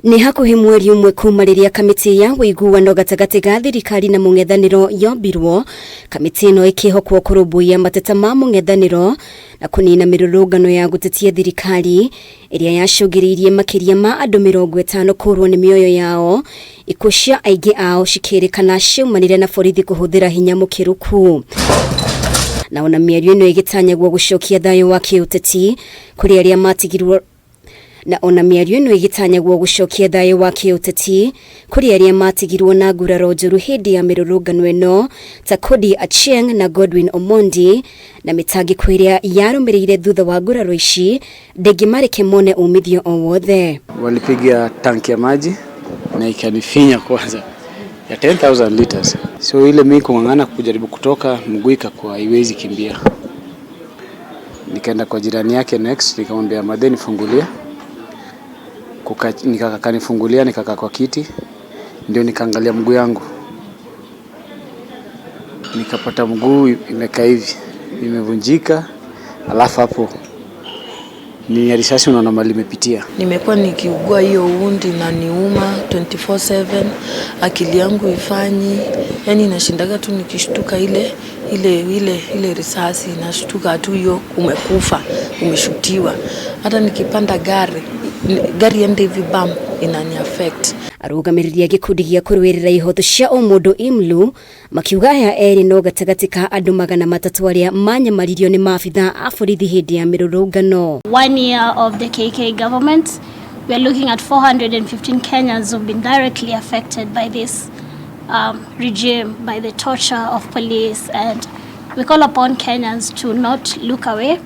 Nĩ hakuhĩ mweri ũmwe kuma rĩrĩa kamĩtĩ ya ũiguano gatagatĩ ga thirikari na mũng'ethanĩro yombirwo. Kamĩtĩ ĩno ĩkĩhokwo kũrũmbũiya mateta ma mũng'ethanĩro na kũnina mĩrũrũngano ya gũtetia thirikari ĩrĩa yacũngĩrĩirie makĩria ma andũ 50 kũrwo nĩ mĩoyo yao, ikuũ cia aingĩ ao cikĩrĩkana ciaumanire na borithi kũhũthĩra hinya mũkĩrũku. Na ona mĩario ĩno ĩgĩtanyagwo gũcokia thayũ wa kĩũteti kũrĩ arĩa matigirwo na ona mĩario ĩno ĩgĩtanyagwo gũcokia thayũ wa kĩũteti kũrĩ arĩa matigirwo na nguraro njũru hĩndĩ ya mĩrũrũngano ĩno ta Cody Achieng na Godwin Omondi, na mĩtangĩko ĩrĩa yarũmĩrĩire thutha wa nguraro ici ndĩngĩmareke mone umithio o wothe. Walipiga tanki ya maji na ikanifinya kwanza ya 10,000 liters. So ile mimi kung'ang'ana kujaribu kutoka, mguu ikakuwa haiwezi kimbia. Nikaenda kwa jirani yake next, nikamwambia, "Madhe, nifungulie." Nikakanifungulia, nikakaa kwa kiti, ndio nikaangalia mguu yangu. Nikapata mguu imekaa hivi, imevunjika, alafu hapo ni risasi, unaona mahali imepitia. Nimekuwa nikiugua hiyo wound na niuma 24/7, akili yangu ifanyi, yani inashindaga tu nikishtuka ile ile ile ile risasi, nashtuka tu hiyo umekufa, umeshutiwa. Hata nikipanda gari, gari ende hivi bam, inani affect. Arũgamĩrĩri a gĩkundi gĩa kũrũĩrĩra ihoto cia ũmũndũ IMLU makiuga aya erĩ no gatagatĩ ka andũ 300 arĩa manyamaririo nĩ maabitha a borithi hĩndĩ ya mĩrũrũngano. One year of the KK government, we are looking at 415 Kenyans who've been directly affected by this regime, by the torture of police, and we call upon Kenyans to not look away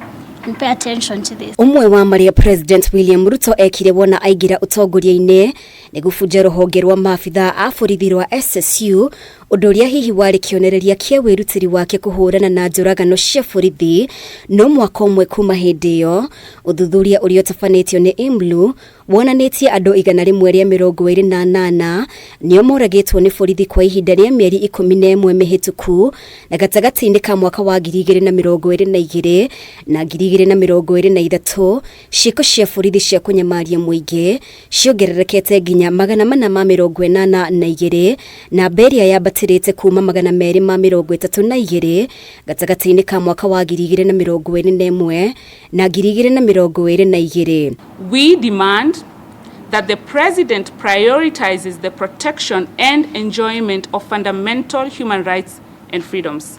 and pay attention to this. Ũmwe wa marĩa President William Ruto ekire wona aingĩra ũtongoria-inĩ nĩ gũbunja rũhonge rwa maabitha a borithi rwa SSU, ũndũ ũrĩa hihi warĩ kĩonereria kĩa wĩrutĩri wake kũhũrana na njũragano cia borithi. No mwaka ũmwe kuma hĩndĩ ĩyo, ũthuthuria ũrĩa ũtabanĩtio nĩ IMLU wonanĩtie andũ 128 nĩo moragĩtwo nĩ borithi kwa ihinda rĩa mĩeri 11 mĩhĩtũku, na gatagatĩ-inĩ ka mwaka wa 2022 na 2023 ciĩko cia borithi cia kũnyamaria mũingĩ ciongererekete nginya 482, namba ĩrĩa yambatĩrĩte kuma 232 gatagatĩ-inĩ ka mwaka wa 2021 na 2022. We demand that the president prioritizes the protection and enjoyment of fundamental human rights and freedoms.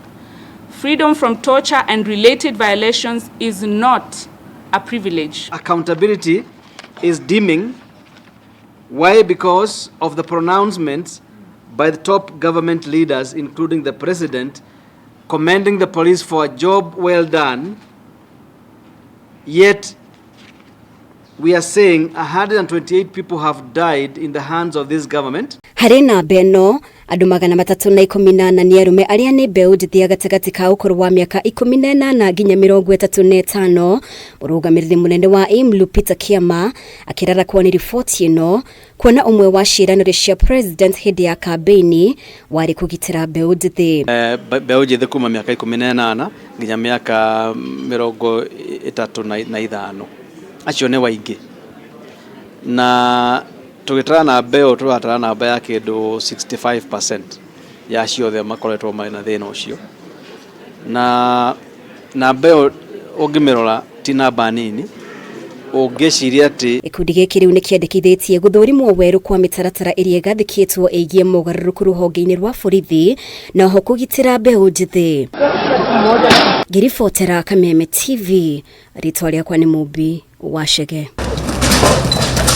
Freedom from torture and related violations is not a privilege. Accountability is dimming. Why? Because of the pronouncements by the top government leaders, including the president, commending the police for a job well done. Yet, we are saying 128 people have died in the hands of this government. Harĩ namba ĩno, andũ 314 nĩ arũme arĩa nĩ mbeũ njĩthĩ ya gatagatĩ ka ũkũrũ wa mĩaka 18 nginya 35. Mũrũgamĩrĩri mũnene wa IMLU Peter Kiama akĩrarakwo nĩ riboti ĩno, kuona ũmwe wa ciĩranĩro cia president hĩndĩ ya kambĩini warĩ kũgitĩra mbeũ njĩthĩ. Mbeũ njĩthĩ kuma mĩaka 18 nginya mĩaka 35, acio nĩ waingĩ, na tũgĩtara namba ĩyo tũratara namba ya kĩndũ 65% ya ciothe makoretwo marĩ na thĩna ũcio, na namba ĩyo ũngĩmĩrora ti namba nini ũngĩciria atĩ Gĩkundi gĩkĩ rĩu nĩ kĩandĩkithĩtie gũthũrimwo werũ kwa mĩtaratara ĩrĩa ĩgathĩkĩtwo ĩgiĩ mogarũrũku rũhonge-inĩ rwa borithi na oho kũgitĩra mbeũ njĩthĩ. Ngĩribotera Kameme TV, rĩtwa rĩakwa nĩ Mũmbi wa Chege.